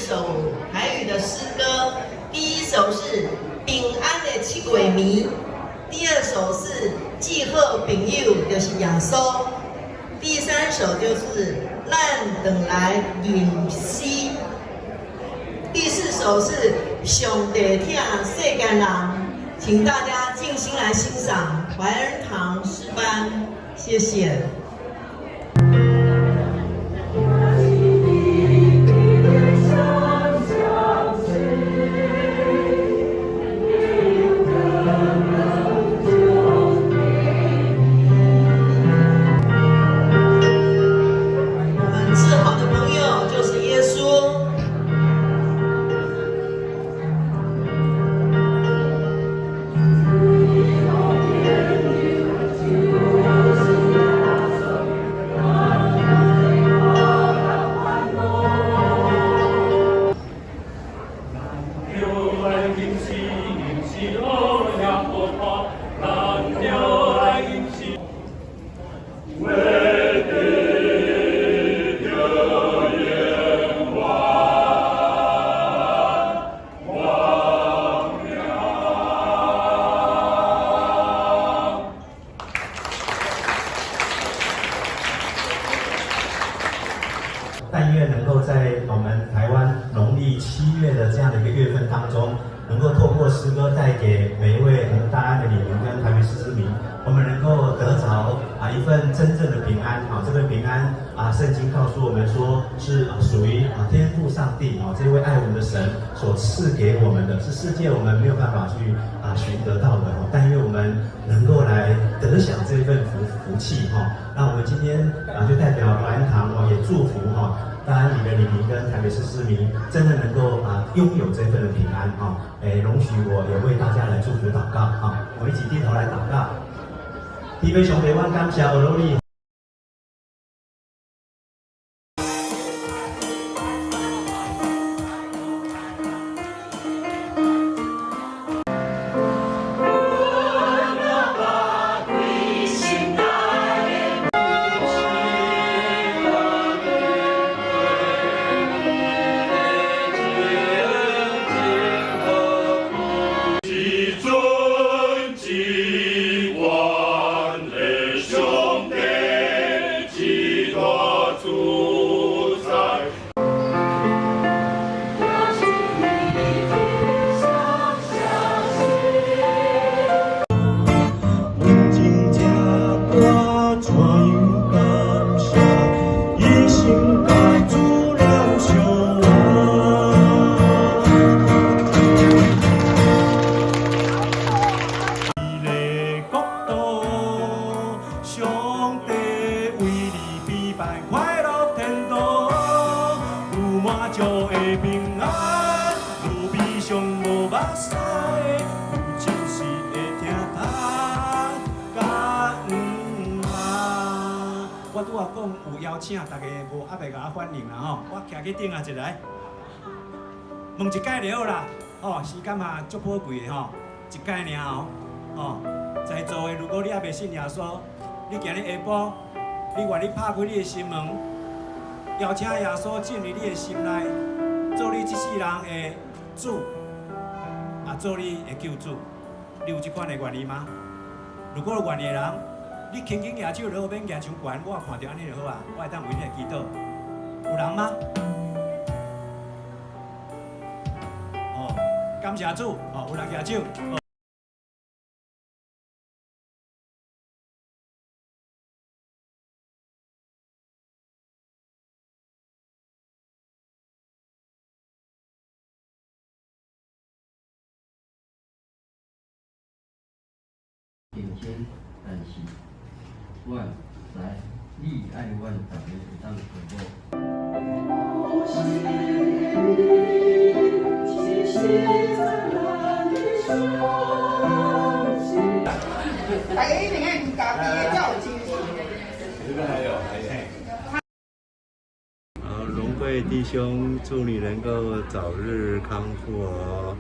首台語的詩歌，第一首是《平安的七月暝》，第二首是《至好朋友就是耶穌》，第三首就是《咱轉來吟詩》，第四首是《上帝疼世間人》，請大家靜心來欣賞懷恩堂詩班，謝謝。我們至好的朋友就是耶穌。但願能夠在我們台灣農曆7月的這樣的一個月份當中，能夠透過詩歌帶給每一位我們大安的里民跟台北市市民，我們能夠得着一份真正的平安啊！這份平安啊，聖經告訴我們說是屬於天父上帝啊這位愛我們的神所賜給我們的，是世界我們沒有辦法去尋得到的。但願我們能夠來得享這份福氣哈。那我們今天就代表懷恩堂哦，也祝福哈。大安里的里民跟台北市市民真的能夠擁有這份的平安哈，容許我也為大家來祝福禱告哈，我們一起低頭來禱告。天父上帝，阮感謝阿羅你。我拄仔講有邀請，大家無猶未共我反應啦吼，我徛去頂仔一下，問一擺就好啦，吼，時間嘛足寶貴的吼，一擺爾哦，吼，在座的如果你猶未信耶穌，你今日下晡，你願意拍開你的心門，邀請耶穌進入你的心內，做你這世人的主，啊，做你的救主，你有這款的願意嗎？如果有願意的人，你輕輕舉手就好，免舉傷懸，我看著按呢就好啊，我會當為你來祈禱。有人嗎？哦，感謝主，哦，有人舉手。認真，但是我知你愛阮逐个會當回報。大家一定愛家己的才有精神。這邊還有，還有。好，榮貴弟兄，祝你能夠早日康復哦。